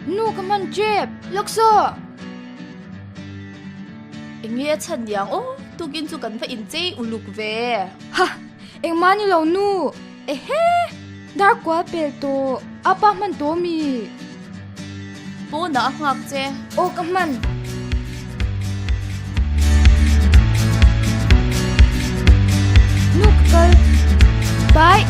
Nu ka hman tep, lawksaw! Enge a chhan niang aw, tukin chu kan va inchei uluk ve. Ha! Engmah ni lo nu! Ehe! Dar kual pel tawh, apa hman tawh mi? Pawnah a nghak che. Aw ka hman. Nu ka kal. Bye.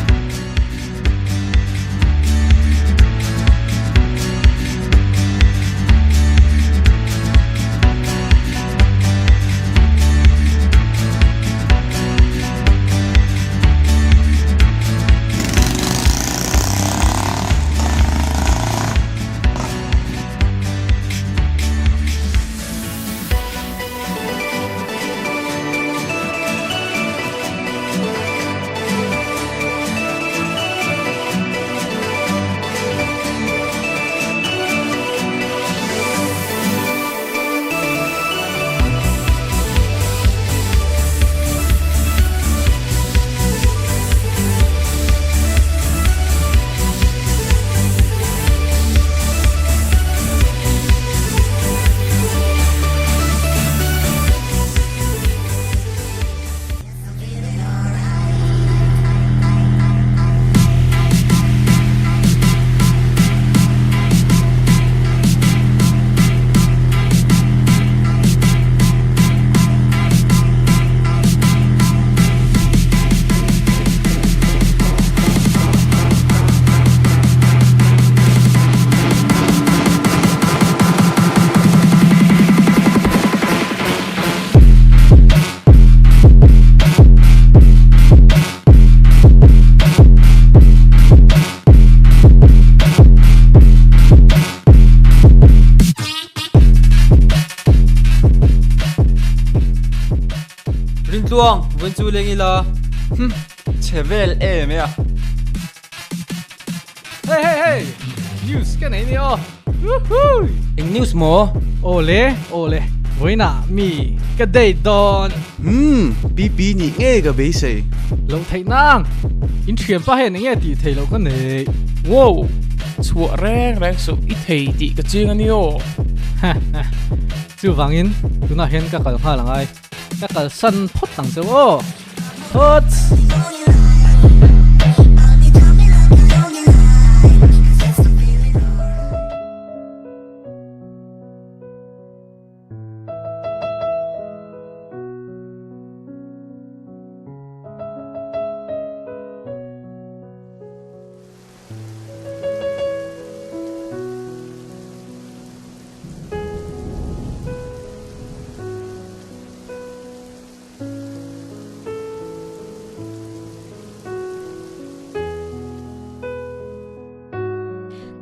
Rintluang, vawiin chu leng ila. Hm, chhe vel em e a. Hey hey hey! News ka nei ni aw. Woohoo! Eng news maw? Awle, awle. Vawiinah mi ka date dawn. Hm, PP nih ngei ka beisei. Lo theih nang. In thianpa hian enge tih theih loh ka nei. Wow! Chhuah reng reng suh i thei tih ka ching a ni aw. Chuvangin tunah hian ka kal nghal angai. Ka kalsan phawt ang cheu aw. Phawt!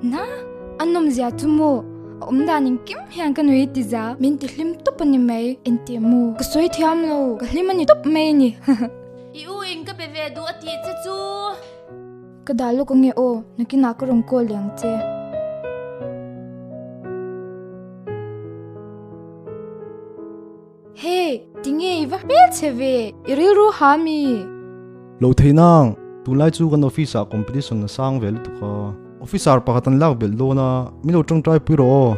Na, a nawmzia chu maw? A awm dan engkim hian ka nui ti za, min ti hlim tawp a ni mai, engtih maw? Ka sawi thiam lo, ka hlim a ni tawp mai a ni. I u in ka be ve duh a tih che chu. Ka dah lawk ange aw, nakinah ka rawn call leh ang che. Hey, tinge i va hmel che ve, i rilru ha mi? Lo thei nang, tunlai chu kan office ah competition a sang ve lutuk a, officer pakhat an lak belh dawn a, min lo tawngtai pui rawh aw.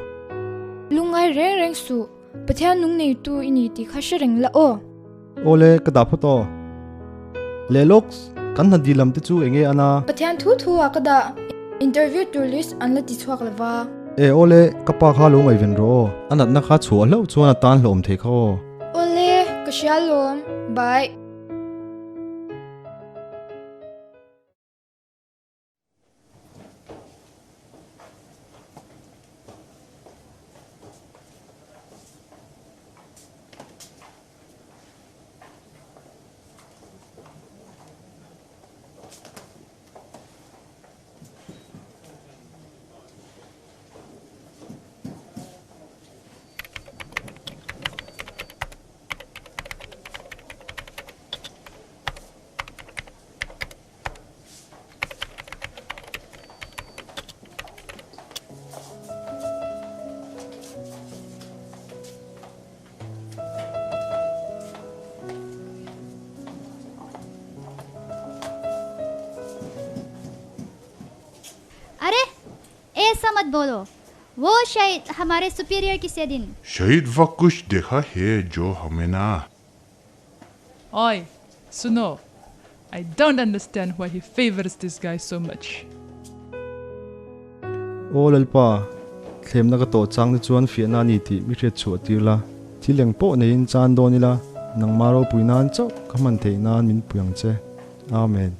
Lungngai reng reng suh, Pathian nung neitu i ni tih kha hre reng la aw. Awle, ka dah phawt aw. Leh lawks, kan hna dil lam te chu enge an a? Pathian thu thu ah ka dah, interview tur list an la ti chhuak lo va. E awle, ka pa kha lo ngaihven rawh aw, a natna kha chhuah hlauh chuan a tan hlawm thei kha aw. Awle, ka hria lawm, bye. अरे ऐसा मत बोलो। वो शायद हमारे सुपीरियर किसी दिन शहीद वह कुछ देखा है जो हमें ना Oi, suno. I don't understand why he favors this guy so much. Aw Lalpa, thlemna ka tawh chang te chuan fiahna a ni tih mi hriat chhuah tir la, thil eng pawh neiin chan dawn ila, nangmah ropui nan chauh ka hman theih nan min pui ang che. Amen.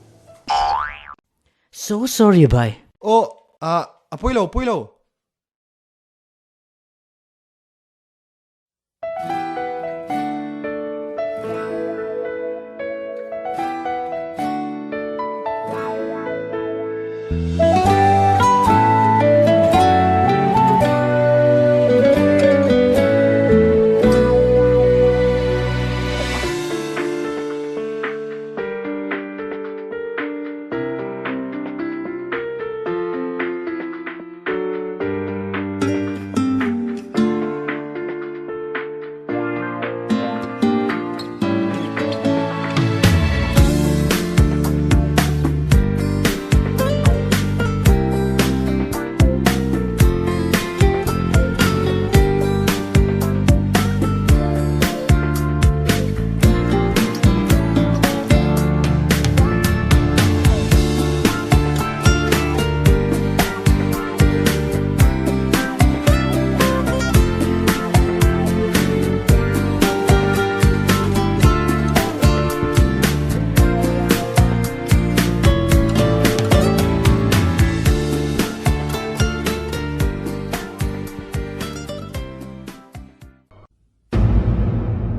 So sorry bhai. Aw, ah, a pawi lo, pawi lo.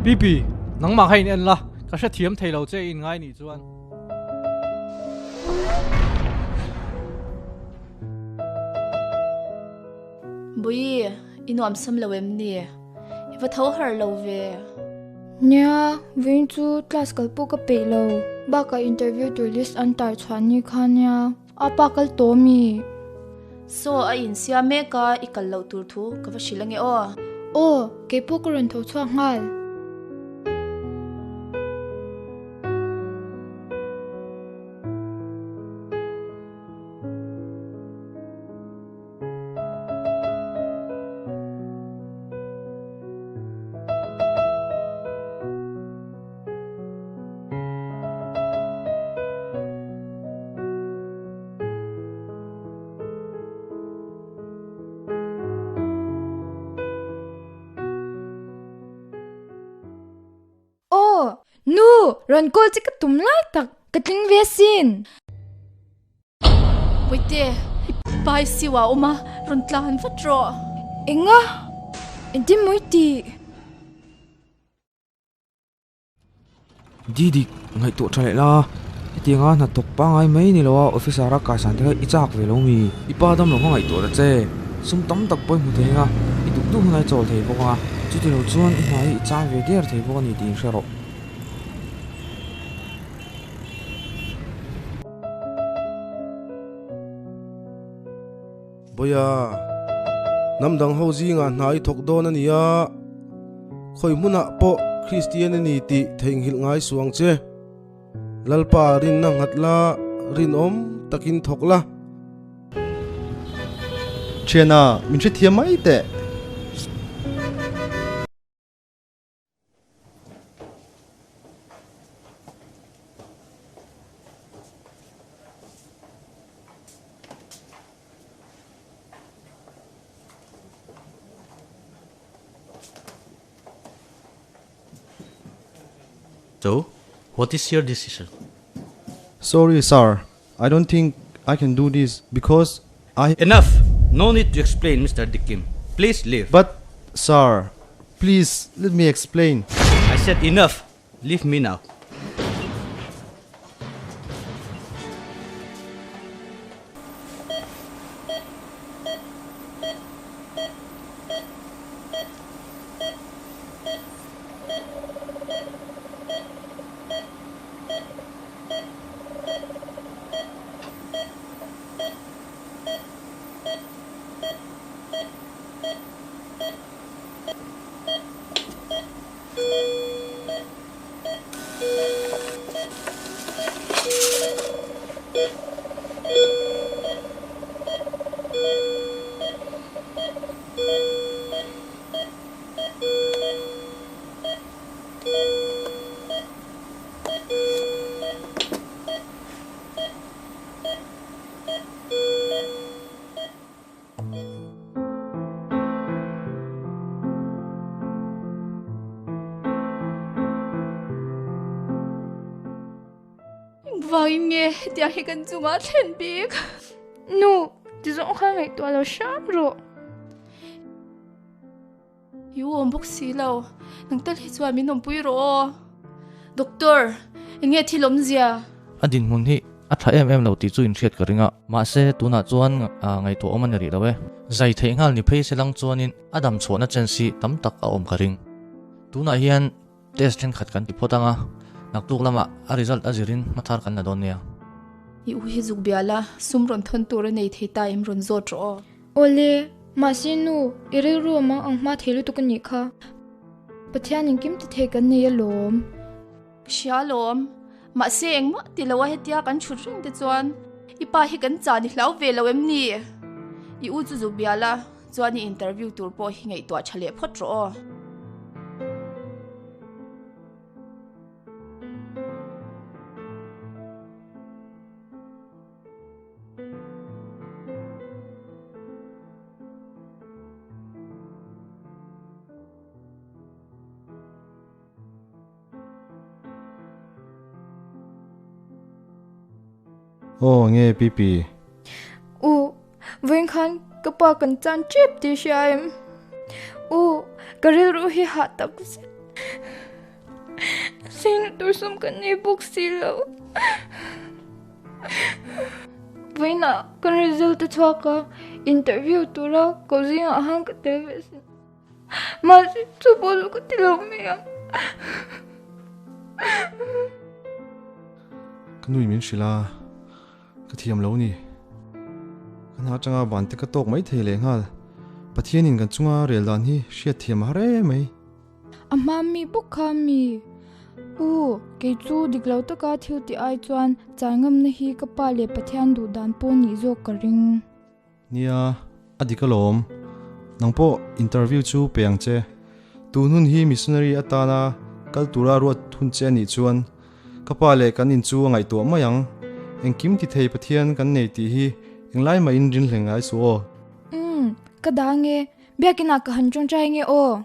Pipi, nangmah kha in en la, ka hrethiam thei lo che in ngai nih chuan. Bui, i nuam sam lo em ni? I va tho har lo ve. Nia, vawiin chu class kal pawh ka peih lo. Bakah interview tur list an tar chhuah ni kha nia, a pa kal tawh mi? Saw a insiam mek a, i kal loh tur thu ka va hrilh ange aw. Aw, kei pawh ka rawn tho chhuak nghal. Aw, nu, rawn call che ka tum lai tak, ka tling ve asin. Puite, i pai siu a awm a, rawn tlan vat rawh. Enga? Engtin mawi tih? Didik, ngaihtuah tha leh la, hetianga hnathawk pangngai mai ni loa officer a kaisan te kha i chak ve lo mi? I pa dam lo kha ngaihtuah ta che, sum tam tak pawh i hmu thei anga, i duh duh hunah i chawl thei bawk anga, chuti lo chuan i hna hi i chang ve der thei bawk a ni tih in hre rawh. Bawia, hnam dang ho zingah hna i thawk dawn a ni a, khawi hmunah pawh Kristian a ni tih theihnghilh ngai suh ang che. Lalpa rinna nghat la, rinawm takin thawk la. Thiana, min hrethiam mai teh. So, what is your decision? Sorry sir, I don't think I can do this because I. Enough! No need to explain Mister Dikim. Please leave. But sir, please let me explain. I said enough! Leave me now. Engvangin nge hetiang hi kan chungah thlen bik? Nu, ti zawng kha ngaihtuah lo hram rawh. I u awm bawk si lo, nang tal hi chuan min awmpui rawh aw. Doctor, eng nge thil awmzia? A dinhmun hi a tha em em lo tih chu inhriat ka ring a, mahse tunah chuan ngaihtuah awm a ni rih lo e. Zai theih nghal ni phei se lang chuanin a dam chhuahna chance hi tam tak a awm ka ring. Tunah hian Test thenkhat kan ti phawt ang a, naktuk lamah a result a zirin hmathar kan la dawn nia. I u hi zuk bia la, sum rawn thawn tur a nei thei ta em rawn zawt rawh aw. Awle, mahse nu, i rilru a mang ang hma thei lutuk a nih kha. Pathian engkim ti thei kan nei alawm. Hria alawm, mahse engmah ti lo a hetia kan thut reng te chuan i pa hi kan chan i hlau ve lo em ni? I u chu zuk bia la. Chuan i interview tur pawh hi ngaihtuah tha leh phawt rawh aw. Aw nge Pipi? U, vawiin khan ka pa kan chan tep tih hria em? U, ka rilru hi hah tak zet. Sina tur sum kan nei bawk si lo. Vawiinah kan result a chhuak a, interview tura ko zingah han ka tel ve sin. Mahse chu pawh chu ka ti lo mai ang. Ka nui min hrilh a, ka thiam lo ni. Ka hna atanga ban te ka tawk mai thei leh nghal. Pathianin kan chunga rel dan hi hriat thiam a har em mai. A hma mi bawk kha mi. U, kei chu dik lo taka thil tih ai chuan chai ngamna hi ka pa leh Pathian duh dan pawh nih zawk ka ring. Nia, a dik alawm. Nang pawh interview chu pe ang che. Tun hun hi missionary atana kal tura ruat hun che anih chuan ka pa leh kan in chu a ngaihtuah mai ang. Engkim ti thei Pathian kan nei tih hi englai mahin rinhleng ngai suh aw. Umm, ka dang e. Biakinah ka han tawngtai nge aw.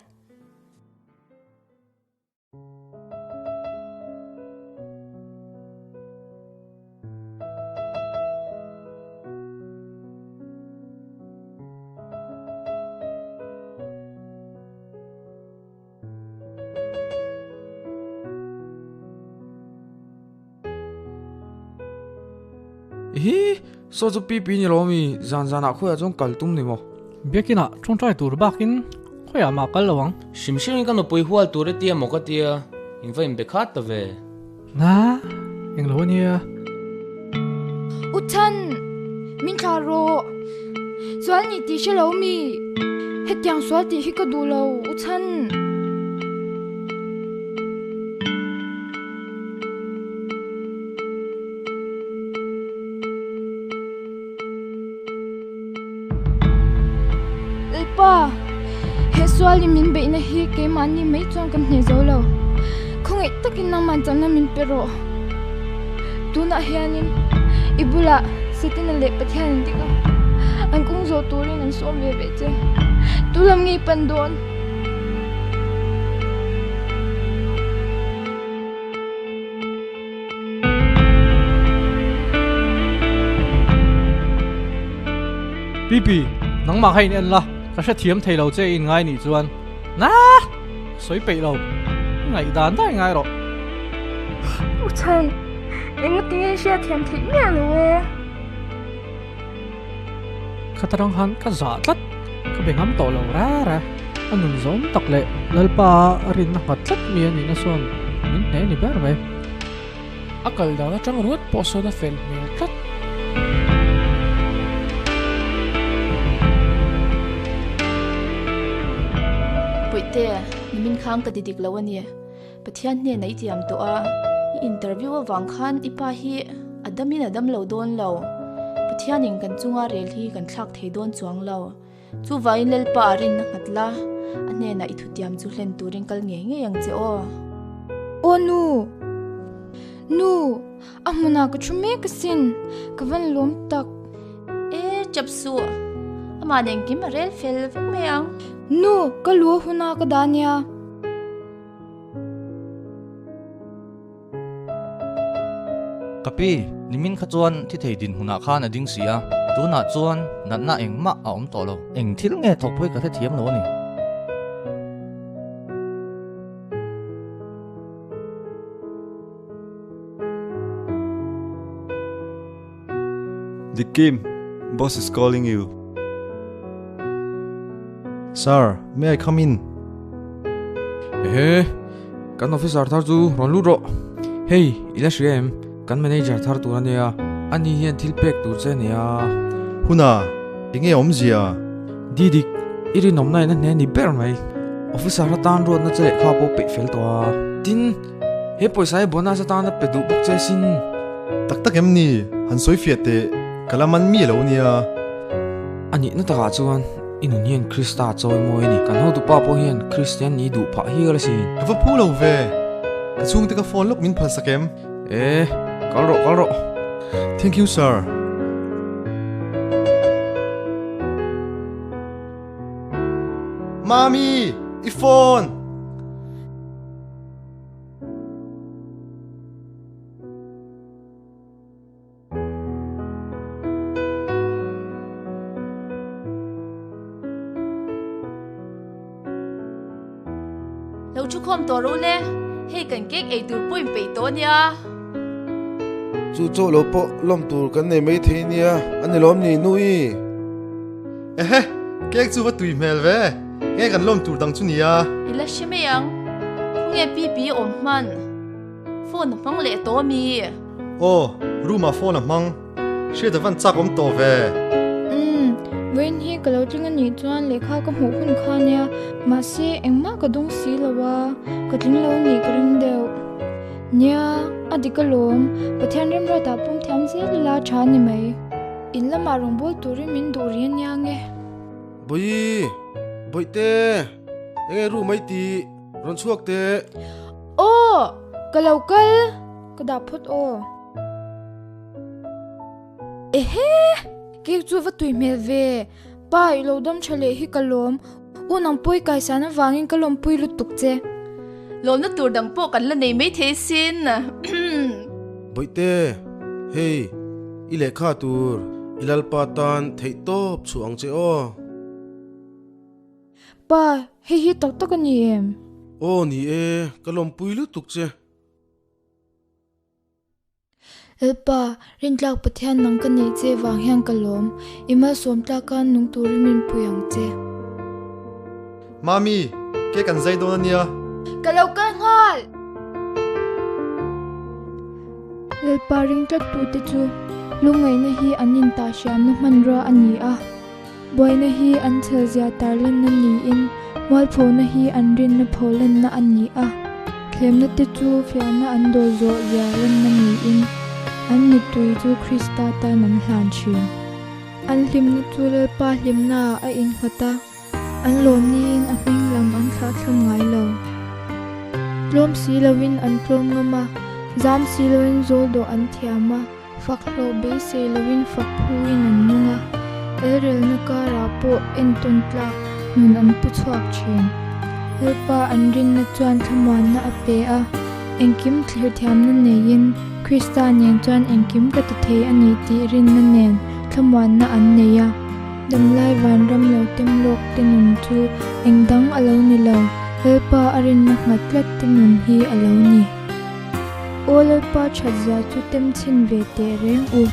Hi, saw chu pipi ni lo mi, zan zanah khawiah chuan kal tum ni maw? Biakinah tawngtai tur bakin khawiah mah kal lo ang. Hrim hrimin ka nupui hual tur e tia maw ka tia, in va inbe khat ta ve. Na, eng lo a nia. U Chan, min thlah rawh. Sual ni tih hre lo mi? Hetiang sual tih hi ka duh lo, U Chan. Lalpa, he sualin min beihna hi keimahni mai chuan kan hneh zo lo. Khawngaih takin nangman chakna min pe rawh. Tunah hianin i bulah Setana leh Pathian an dik a, an kawng zawh turin an sawm ve ve che. Tu lam nge i pan dawn? Pipi, nangmah kha in en la, ka hrethiam thei lo che in ngai nih chuan Naa! Sawi peih lo, i ngaihdan daih ngai rawh. U Chhan, engatinge i hriatthiam theih miah lo e? Khatarang khan ka zah tlat, ka be ngam tawh lo ra ra. A nun zawm tak leh Lalpa a rinna nghat tlat mi a nihna sawn min hneh ni ber mai. A kal dan atang ruat pawh sawn a fel hmel tlat. Puihte, nimin khang ka ti dik lo a ni. Pathian hnenah i tiam tawh a, i interview avang khan i pa hi a damin a dam lo dawn lo. Pathianin kan chunga rel hi kan thlak thei dawn chuang lo. Chuvangin Lalpa a rinna nghat la, a hnenah i thutiam chu hlen turin kal ngei ngei ang che aw. Aw nu! Nu! A hmunah ka thu mek asin, ka van lawm tak. E, chap suh. Amah nen kim a rel fel vek mai ang. Nu, ka lu a hun a ka dah nia. Ka pi, nimin kha chuan thi thei dinhmunah khan a ding si a, tunah chuan natna engmah a awm tawh lo. Eng thil nge thawk pawh hi ka hrethiam lo a ni. Dikim, boss is calling you. Sir, may I come in? Ehe, kan officer thar chu rawn lut rawh. Hei, i la hria em? Kan manager thar tur a nia, ani hian thil pek tur che a nia. Huna, enge awmzia? Didik, i rinawmna in a hne ni ber mai. Officer atan ruatna che lehkha pawh peih fel tawh a. Tin, He pawisa hi bonus atan a pe duh bawk che sin. Tak tak em ni? Han sawi fiah teh, ka la man mi lo nia. A nihna takah chuan i nun hian Krista chawi mawi a ni. Kan hotupa pawh hian Kristian ni duh phah hial asin. Ka va phu lo ve. Ka chhungte ka phone lawk min phalsak em? E, kal rawh, kal rawh. Thank you sir. Mami, i phone! Lo thu khawm tawh ro le, hei kan cake ei tur pawh in peih tawh a nia. Chu chaw lo pawh lawm tur kan nei mai thei nia, a ni lawm ni Nui? Ehe, cake chu va tui hmel ve. Nge kan lawm tur dang chu nia. I la hre mai ang. Khawnge pipi awm hman? Phone a hmang leh tawh ami? Aw, room ah phone a hmang. Hriat a van chak awm tawh ve. Umm, vawiin hi ka lo tling anih chuan lehkha ka hmuh hun kha nia. Mahse, engmah ka dawng si lo a, ka tling lo nih ka ring deuh. Nia, a dik alawm. Pathian remruatah pawm thiam zel ila tha ni mai. In lamah rawngbâwl turin min duh rih ania nge. Bawi, Bawihte, enge room ai tih rawn chhuak teh. Aw, ka lo kal, ka dah phawt aw. Ehe, cake chu va tui hmel ve, pa i lo dawm tha leh hi ka lawm, u nang pawi kaisan avangin ka lawmpui lutuk che. Lawmna tur dang pawh kan la nei maithei sin. Bawihte, hei, i lehkha tur i Lalpa tan theih tawp chhuah ang che aw. Pa, hei hi tak tak a ni em? Aw ni e, ka lawmpui lutuk che. Lalpa, rintlak Pathian nang ka neih che vang hian ka lawm. I malsawm tlaka nung turin min pui ang che. Mami, ke kan zai dawn a nia. Ka lo kal nghal! Lalpa ringtlattute chu lungngaihna hi an intahhriamna hmanrua a ni a. Buaina hi an chhelzia tarlanna niin mualphona hi an rinna pholanna a ni a, thlemna te chu fiahna an dawl zawh zia lanna niin an mittui chu Krista tan an hlan thin. An hlimna chu Lalpa hlimnaah a innghat a, an lawmniin a hming lam an thlahthlam ngai lo. Tlawm si loin an tlawm ngam a, zam si loin zawl dawh an thiam a. Fak hlawh beisei loin fak phuin an nung a, elrelna karah pawh entawn tlak nun an pu chhuak thin. Lalpa an rinna chuan thlamuanna a pe a, engkim thlir thiamna neiin Krista nen chuan engkim ka ti thei a ni tih rinna nen thlamuanna an nei a. Damlai vanram lo tem lawk te nun chu engdang a lo ni lo, Lalpa a rinna nghat tlat te nun hi a lo ni. Aw Lalpa that zia chu tem chhin ve teh reng u.